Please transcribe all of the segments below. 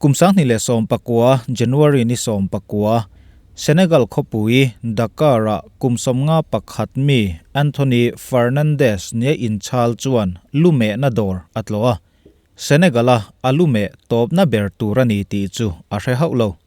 Kum 2019 January ni 19, Senegal khawpui Dakar-ah kum 51 mi Anthony Fernandes nia inchhal chuan lumehna dawr a tlawh a, Senegal-a a lumeh tawpna ber tur a ni tih chu a hre hauh lo.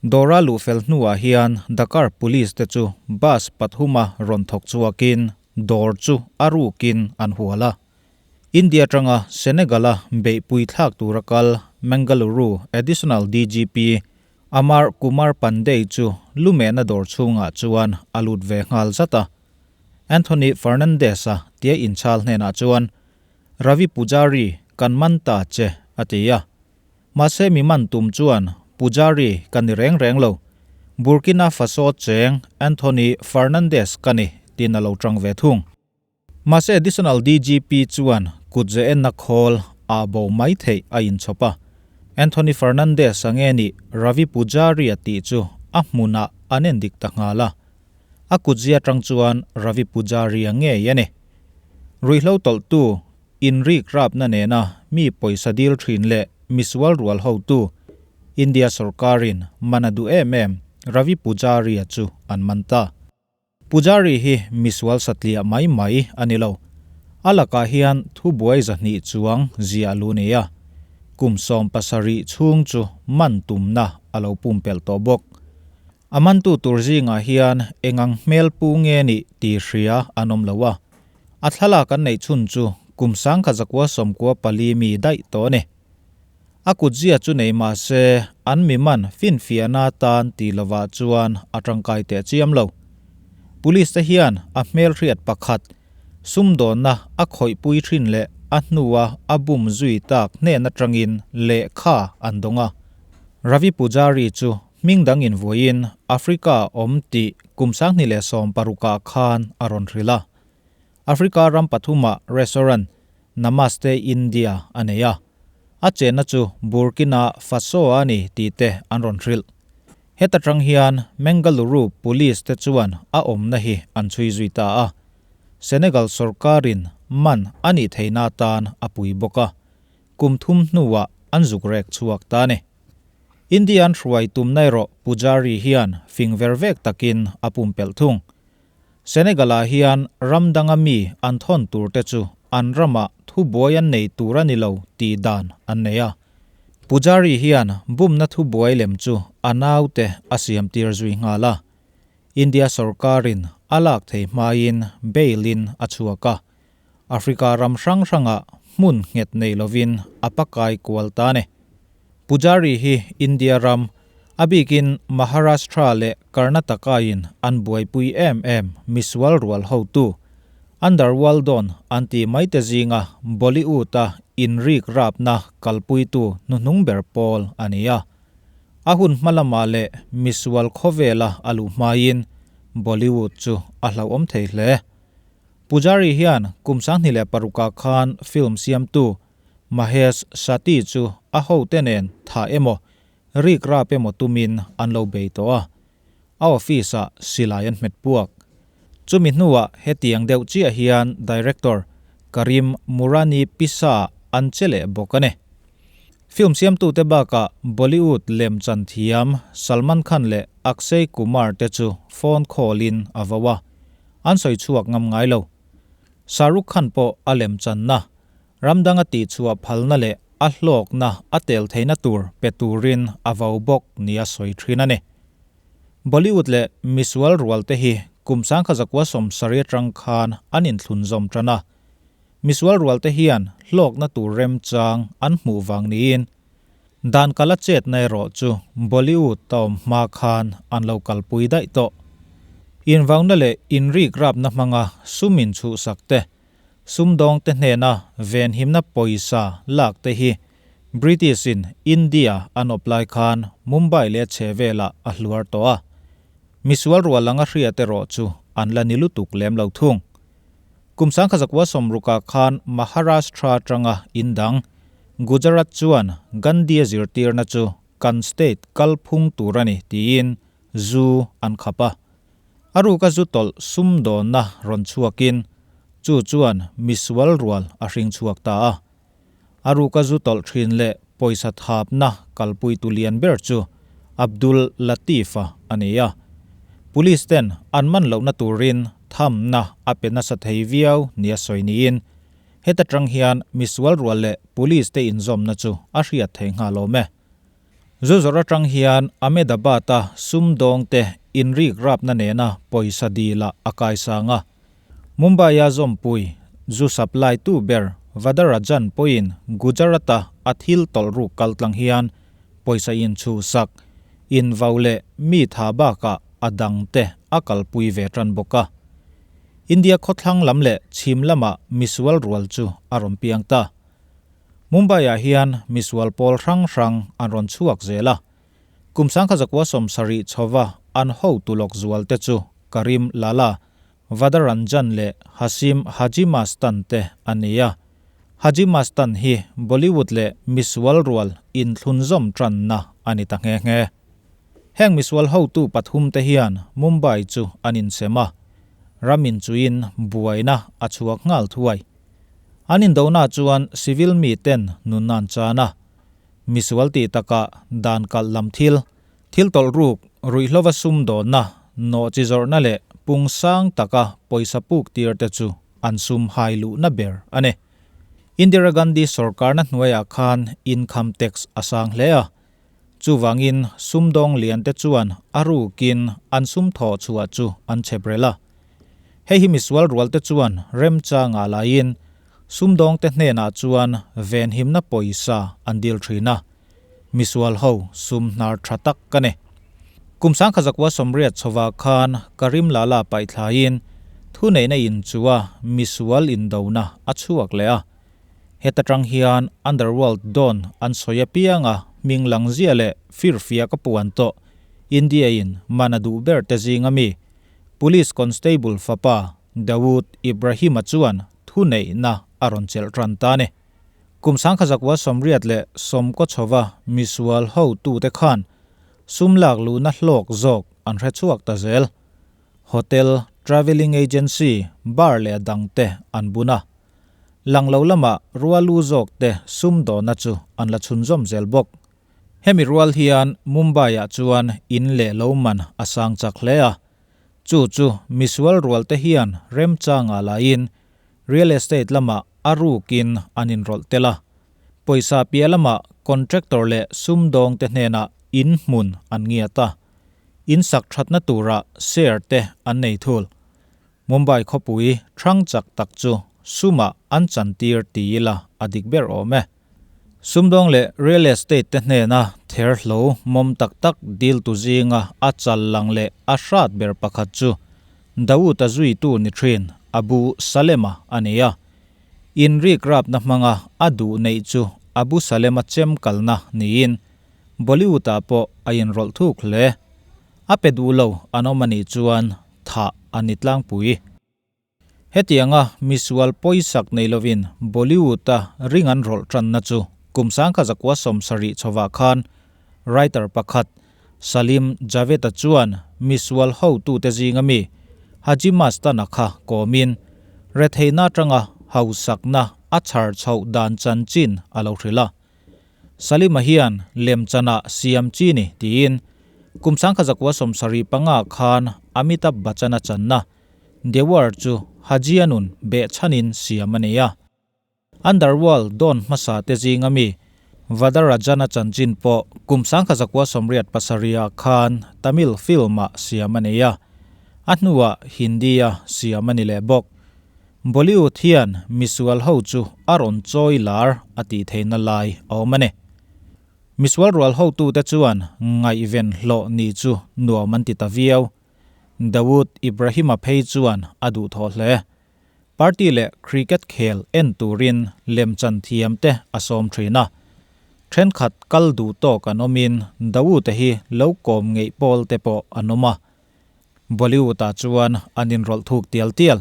Dawra luh fel hnuah hian Dakar Police te chu bus pathuma rawn thawk chhuakin dawr chu a rukin an hual a. India atanga Senegal-a beihpui thlak tura kal Mangaluru Additional DGP Amar Kumar Pandey chu lumehna dawr chhungah chuan a lut ve nghal zat a. Anthony Fernandes-a tia inchhal hnenah chuan, Ravi Pujari, kan man ta che, a ti a. Mahse mi man tum chuan Pujari ka ni reng reng lo, Burkina Faso cheng Anthony Fernandes ka ni, tiin a lo tang ve thung. Mahse Additional DGP chuan kut ze enna khawl ah bo mai theih a inchhawp a. Anthony Fernandez a nge nih Ravi Pujari a tih chu a hmunah an en dik ta nghal a. A kutzia atang chuan Ravi Pujari a ngei a ni. Ruihhlo tawlhtu inrik rapna nena mi pawisa dil thin leh misual rual hotu India sorkarin man a duh em em Ravi Pujari a chu an man ta. Pujari hi misual satliah mai mai a ni lo. A lakah hian thubuai 200 chuang ziah lu nei a. Kum 17 chhung chu man tumna a lo pumpelh tawh bawk. A mantu tur zingah hian engang hmel pu nge nih tih hria an awm lo a. A thlalak an neih chhun chu kum 1994 mi daih tawh a ni. A kutzia chu nei mah se an mi man finfiahna tan tih lovah chuan a tangkai teh chiam lo. Police te hian a hmel hriat pakhat sumdawnna a khawihpui thin leh a hnua a bum zui tak hnen atangin lehkha an dawng a. Ravi Pujari chu hming dang invuaiin Africa awm tih kum 2016 khan a rawn hrilh a. Africa ram pathuma restaurant Namaste India a nei a. A chenna chu Burkina Faso a ni tih te an rawn hrilh. Heta tang hian Mangaluru Police te chuan a awmna hi an chhui zui ta a. Senegal sorkarin man a nih theihna atan a pui bawk a. Kum thum hnuah an zuk rek chhuak ta a ni. Indian hruai tumna erawh Pujari hian fing ver vek takin a pumpelh thung. Senegal-ah hian ram danga mi an thawn tur te chu an ramah thubuai an nei tur a ni lo tih dan an nei a. Pujari hian bumna thubuai lem chu a naute a siam tir zui nghal a. India sorkarin a lak thei hmain bail-in a chhuak a. Africa ram hrang hrangah hmun nghet nei lovin a pakai kual ta a ni. Pujari hi India ram, a bikin Maharashtra leh Karnataka-in an buaipui em em misual rual hotu, Underworld Don an tih mai te zinga Bollywood-a inrik rapna kalpuitu hnuhnung ber pawl a ni a. A hun hma lamah leh misual khawvela a luh hmain Bollywood chu a hlauhawm thei hle. Pujari hian kum 2006 khan film siamtu Mahesh Sati chu a hote nen tha emaw, rik rap emaw tumin an lo bei tawh a. A office-ah silai an hmet puak. Chumi hnuah hetiang deuh chiah hian director Karim Murani Pisa an che leh bawk a ni. Film siamtute bakah Bollywood lem chan thiam Salman Khan leh Akshay Kumar te chu phone call-in a vo a, an sawi chhuak ngam ngai lo. Shah Rukh Khan pawh a lem channa Ram danga tihchhuah phalna leh a hlawkna a tel theihna tur pe turin a vo bawk nia sawi thin a ni. Bollywood leh misual rual te hi kum 1970 atang khan an inthlunzawm tan a. Misual rual te hian hlawkna tur remchang an hmuh vang niin dan kala chetna erawh chu Bollywood a awm hma khan an lo kalpui daih tawh. Invauna leh inrik rapna hmanga sum inchhuhsak te Sumdawngte hnena venhimna pawisa lak te hi British-in India an awp lai khan Mumbai leh a chhehvelah a hluar tawh a. Misual rual anga hriat erawh chu an la ni lutuk lem lo thung. Kum 1960 khan Maharashtra atanga indang Gujarat chuan Gandhi-a zirtirna chu kan state kalphung tur a ni tiin zu an khap a. A ruka zu tawlh sumdawnna rawn chhuakin chu chuan misual rual a hring chhuak ta a. A ruka zu tawlh thin leh pawisa thapna kalpuitu lian ber chu Abdul Latif-a a ni a. Police ten an man lohna turin thamna a pe nasa thei viau nia sawi niin heta tang hian misual rual leh police te inzawmna chu a hriat thei nghal awm e. Zu zawrh atang hian Ahmedabad-a sumdawng te inrik rapna nena pawisa dil-ah a kaisang a. Mumbai-a zawmpui zu supply tu ber Vadarajan pawhin Gujarat-a a thil tawlh ruk kal tlang hian pawisa inchhuhsak, invau leh mi tha bakah a dang te a kalpui ve tan bawk a. India khawthlang lam leh chhim lamah misual rual chu a rawn piang ta. Mumbai-ah hian misual pawl hrang hrang an rawn chhuak zel a. Kum 1970 chhova an hotu lawk zual te chu Karim Lala, Vadaranjan leh Hasim Haji Mastan te an ni a. Haji Mastan hi Bollywood leh misual rual inthlunzawm tanna a ni ta nghe nghe. Heng misual hotu pathum te hian Mumbai chu an insem a, ram inchuin buaina a chhuak nghal thuai. An indona chuan civil mi ten nun an chan a, misual tih takah dan kalh lam thil, thil tawlh ruk, ruihhlova sumdawnna, nawh chi zawrhna leh pung sang taka pawisa puk tir te chu an sum hai luhna ber a ni. Indira Gandhi sorkarna hnuaiah khan income tax a sang hle a, chuvangin sumdawng lian te chuan a rukin an sum thawh chhuah chu an chep rel a. Hei hi misual rual te chuan remchanga laiin sumdawng te hnenah chuan venhimna pawisa an dil thin a, misual ho sum hnar tha tak ka ni. Kum 1980 chhovah khan Karim Lala paithlaiin thuneihna inchua misual indona a chhuak leh a. Heta tang hian underworld don an sawi apianga hming lang zia leh firfiak a puan tawh India in man a duh ber te zinga mi Police Constable fapa Dawood Ibrahim-a chuan thuneihna a rawn chelh tan ta a ni. Kum 1990 chhova misual hotute khan sum lak luhna hlawk zawk an hre chhuak ta zel. Hotel, travelling agency, bar leh a dangte an bun a. Lang lo lama rualu zawk te sumdawna chu an la chhunzawm zel bawk. Hemi rual hian Mumbai-ah chuan in leh lo man a sang chak hle a. Chu chu misual rual te hian remchanga laiin real estate lamah a rukin an inrawlh tel a. Pawisa piah lamah contractor leh sumdawng te hnenah in hmun an ngiat a. In sak thatna tura share te an nei thul. Mumbai khawpui thang chak tak chu sumah an chantir ti ila a dik ber awm e. Sumdawng leh real estate te hnena ther hlo mawm tak tak dil tu zinga a chal lang leh a hrat ber pakhat chu Dawood-a zuitu ni thin Abu Salem-a a ni a. Inrik rapna hmanga a duh neih chu Abu Salem-a chem kalna niin Bollywood-ah pawh a inrawlh thuk hle. A pe duh lo an awm a nih chuan thah a ni tlangpui. Hetianga misual pawisak nei lovin Bollywood-a ring an rawlh tanna chu kum 1970 chhovah khan writer pakhat Salim Javed-a chuan misual hotute zinga mi Haji Mastan-a kha kawmin retheihna atanga hausakna a chhar chhoh dan chanchin a lo hrilh a. Salima hian lemchana siam chi ni tiin kum 1975 khan Amitabh Bachchan-a channa Dewar chu Hajianun beh chhanin siam a ni a. Underworld don hmasa te zinga mi Vadarajana chanchin pawh kum 1987 khan Tamil film-ah siam a ni a. A hnuah Hindi-a siam a ni leh bawk. Bollywood hian misual ho chu a rawn chawi lar a tih theihna lai a awm a ni. Misual rual hotute chuan ngaihven hlawh ni chu nuam an ti ta viau. Dawood Ibrahim-a phei chuan a duh thawh hle. Party leh cricket khel en turin lemchan thiam te a sawm thin a. Thenkhat kal duh tawk an awmin Dawood-a hi lo kawm ngeih pawl te pawh an awm a. Bollywood-ah chuan an inrawlh thuk tial tial.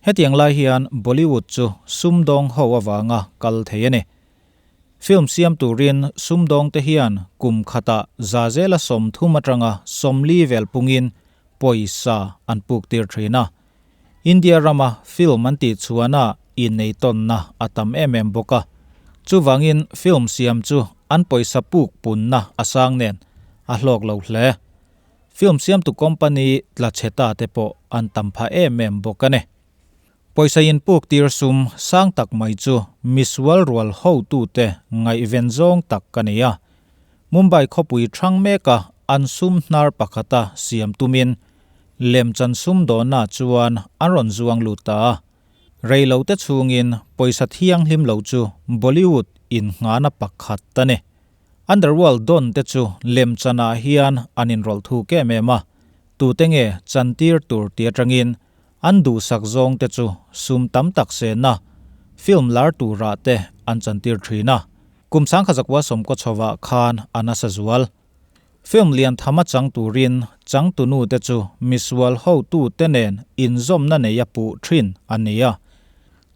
Hetiang lai hian Bollywood chu sumdawng ho avanga kal thei a ni. Film siam turin sumdawng te hian kum khatah za zela 30 atanga 40 vel pungin pawisa an puk tir thin a. India rama film an tih chuana innei tawnna a tam em em bawk a. Chuvangin film siam chu an pawisa puk punna a sang nen a hlawk lo hle. Film siamtu company tla chhe ta te pawh an tam phah em em bawk a ni. Pawisa inpuk tir sum sang tak mai chu misual rual hotute ngaihven zawng tak a ni a. Mumbai khawpui thang meka an sum hnar pakhata siam tumin lemchan sumdawnna chuan an rawn zuang lut ta a. Rei lo te chhungin pawisa thianghlim lo chu Bollywood innghahna pakhat a ni. Underworld don te chu lemchanah hian an inrawlh thuk em em a, tute nge chantir tur ti atangin an duhsak zawng te chu sum tam tak sena film lar turah te an chantir thin a. Kum 1990 chhovah khan a nasa zual. Film lian thama chang turin changtunu te chu misual hotu te nen inzawmna nei a puh thin a ni a.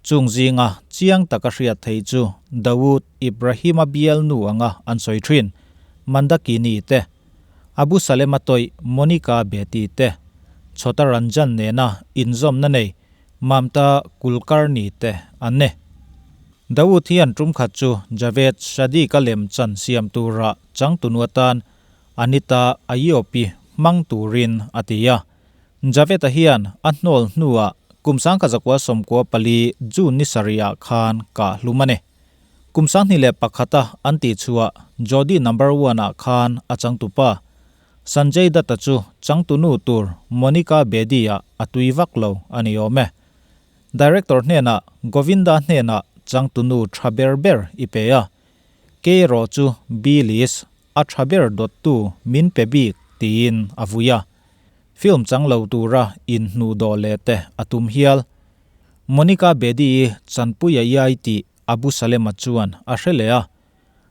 Chung zinga chiang taka hriat thei chu Dawood Ibrahim-a bialnu anga an sawi thin Mandakini te, Abu Salem-a tawih Monica Beti te, Chhota Ranjan nena inzawmna nei Mamta Kulkarni te an ni. Dawood hian tum khat chu Javed Sadiq-a lemchan siam tura changtunu atan Anita Ayopi hmang turin a ti a. Javed-a hian a hnawl hnuah kum 1994 June ni sarihah khan kah hlum a ni. Kum 2001-a an tihchhuah Jodi Number One-ah khan a changtupa Sanjay Dutt-a chu changtunu tur Monica Bedi-ah a tui vak lo a ni awm e. Director hnenah Govinda hnenah changtunu tha ber ber i pe a, kei erawh chu B-list a tha ber dawttu min pe bik tiin a vui a. Film chang lo tura inhnuh dawh leh te a tum hial. Monica Bedi-i chanpui a iai tih Abu Salem-a chuan a hre leh a,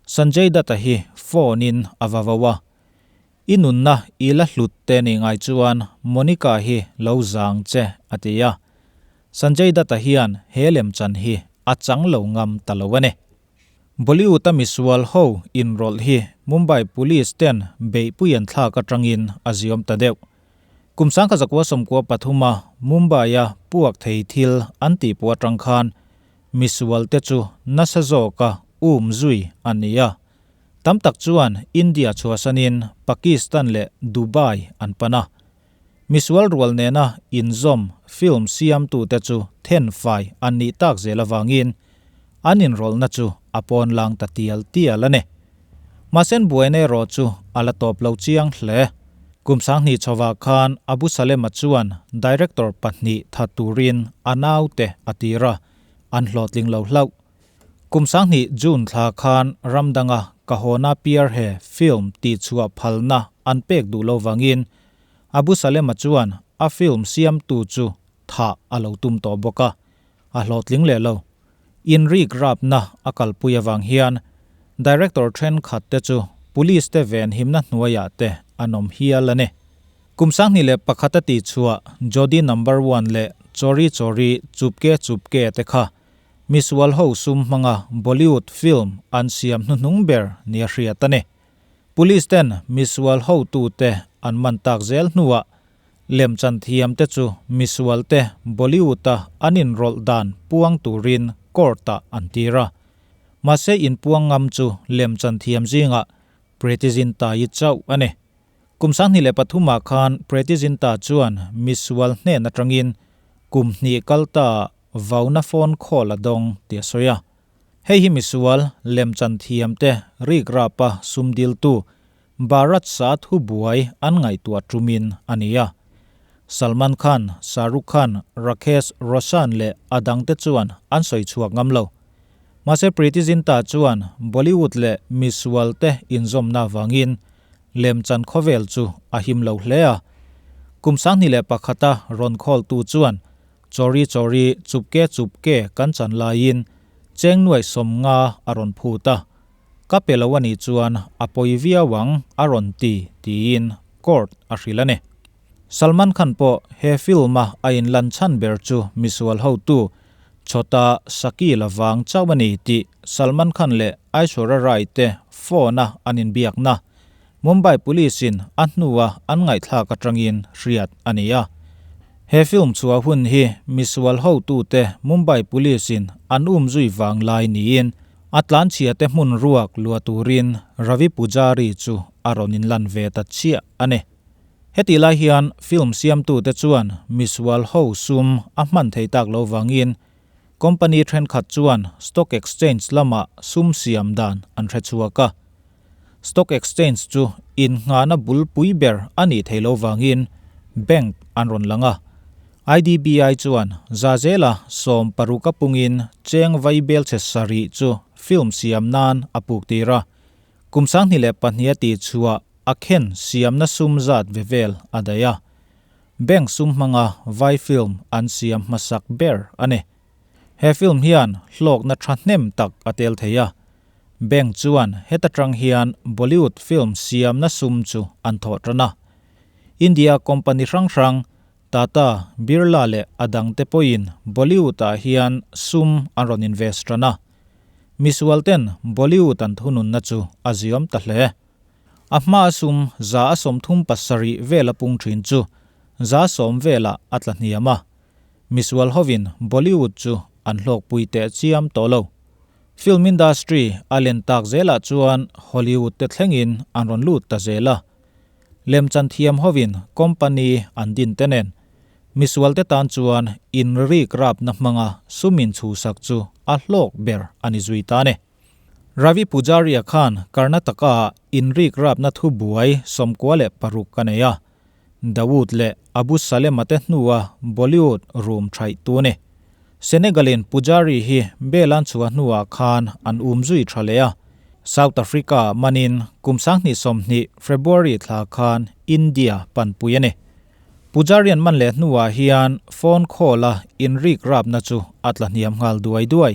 Sanjay Dutt-a hi phone-in a va vo a. I nunna i la hlut te nih ngai chuan Monica hi lo zang che a ti a. Sanjay Dutt-a hian he lemchan hi a chang lo ngam ta lo a ni. Bollywood-a misual ho inrawlh hi Mumbai Police ten beihpui an thlak atangin a ziawm ta deuh. Kum 1993-a Mumbai-a puak thei thil an tihpuh atang khan misual te chu nasa zawka um zui a ni a. Tam tak chuan India chhuahsanin Pakistan leh Dubai an pan a. Misual rual nena inzawm film siamtute chu thenfai an nih tak zel avangin an inrawlhna chu a pawn lang ta tial tial a ni. Mahse buaina erawh chu a la tawp lo chiang hle. Kum 2000 chhovah khan Abu Salem-a chuan director pahnih that turin a naute a tir a, an hlawhtling lo hlauh. Kum 2000 June thla khan ramdanga Kahona Pyar He film tihchhuah phalna an pek duh lo vangin Abu Salem-a chuan a film siamtu chu thah a lo tum tawh bawk a, a hlawhtling leh lo. Inrik rapna a kalpui avang hian director thenkhat te chu police te venhimna hnuaiah te an awm hial a ni. Kum 2001 a tihchhuah Jodi Number One leh Chori Chori Chupke Chupke te kha misual ho sum hmanga Bollywood film an siam hnuhnung ber nia hriat a ni. Police ten misual hotute an man tak zel hnuah lemchan thiam te chu misual te Bollywood-a an inrawlh dan puang turin court-ah an tir a. Mahse inpuang ngam chu lemchan thiam zingah Preity Zinta-i chauh a ni. Kum 2003-ah khan Preity Zinta chuan misual hnen atangin kum hnih kal ta vauna phone call a dawng tih a sawi a. Hei hi misual lemchan thiam te rikrapa sum diltu Bharat sa thu buai an ngaihtuah tumin a ni a. Salman Khan, Shah Rukh Khan, Rakesh Roshan leh a dangte chuan an sawi chhuak ngam lo. Mahse Preity Zinta chuan Bollywood leh misual te inzawmna avangin lemchan khawvel chu a him lo hle a. Kum 2001-a rawn khawltu chuan Chori Chori Chupke Chupke kan chan laiin cheng nuai 50 a rawn phut a. Ka pe lo a nih chuan a pawi viau ang a rawn ti tiin court a hrilh a ni. Salman Khan pawh he film-a a inlan chhan ber chu misual hotu Chhota Shakeel avang chauh a ni tih Salman Khan leh Aishwarya Rai te phone-a an inbiakna Mumbai Police-in a hnua an ngaihthlak atangin hriat a ni a. He film chhuah hun hi misual hotute Mumbai Police-in an um zui vang lai niin. A tlanchhia te hmun ruak luah turin Ravi Pujari chu a rawn inlan ve ta chiah a ni. Hetih lai hian film siamtute chuan misual ho sum a hman thei tak lo vangin company thenkhat chuan stock exchange lamah sum siam dan an hre chhuak a. Stock exchange chu innghahna bulpui ber a nih thei lo vangin bank an rawn lang a. IDBI chuan Zazela 16 a pungin cheng vaibel chhe sarih chu film siam nan a puk tir a. Kum 2002 a tih chhuah a khen siamna sum zat ve vel a daih a. Bank sum hmanga vai film an siam hmasak ber a ni. He film hian hlawkna thahnem tak a tel thei a. Bank chuan heta tang hian Bollywood film siamna sum chu an thawh tan a. India company hrang hrang Tata, Birla leh a dangte pawhin Bollywood ah hian sum an rawn invest tan a. Misual ten Bollywood an thununna chu a ziawm ta hle. A hma sum 37% vel a pung thin chu 10% velah a tla hniam a. Misual hovin Bollywood chu an hlawk pui teh chiam tawh lo. Film industry a len tak zelah chuan Hollywood te thlengin an rawn lut ta zel a. Lemchan thiam hovin company an din te nen. Misual te tan chuan in rik rapna hmanga sumin chhusak chu a hlawk ber ani zui ta ne. Ravi Pujari a khan Karnataka in rik rapna thu buai 96 ka nei a. Dawood le Abu Salem te hnuwa Bollywood room thai tu ne. Senegalin Pujari hi belan chhuwa hnuwa khan an umzui thalea. South Africa manin kum 2020 February thla khan India panpui ani. Pujarian man le hnuwa hian phone call a in rik rapna chu atla hniam ngal duai duai.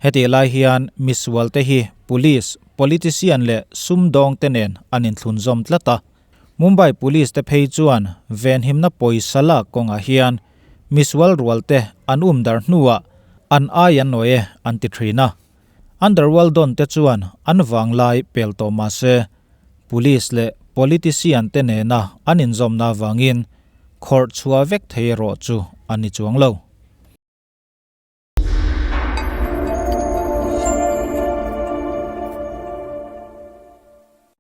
Heti lai hian misual te hi police, politician le sumdong te nen an inthlun zawm tlat a. Mumbai police te phei chuan ven himna pawisa lak kawngah hian misual rual te an um dar hnuah an ai an nawi e an ti thin a. Underworld don te chuan an vang lai pel tawh mah se police leh politician te nena an inzawmna vangin khawrh chhuah vek thei erawh chu a ni chuang lo.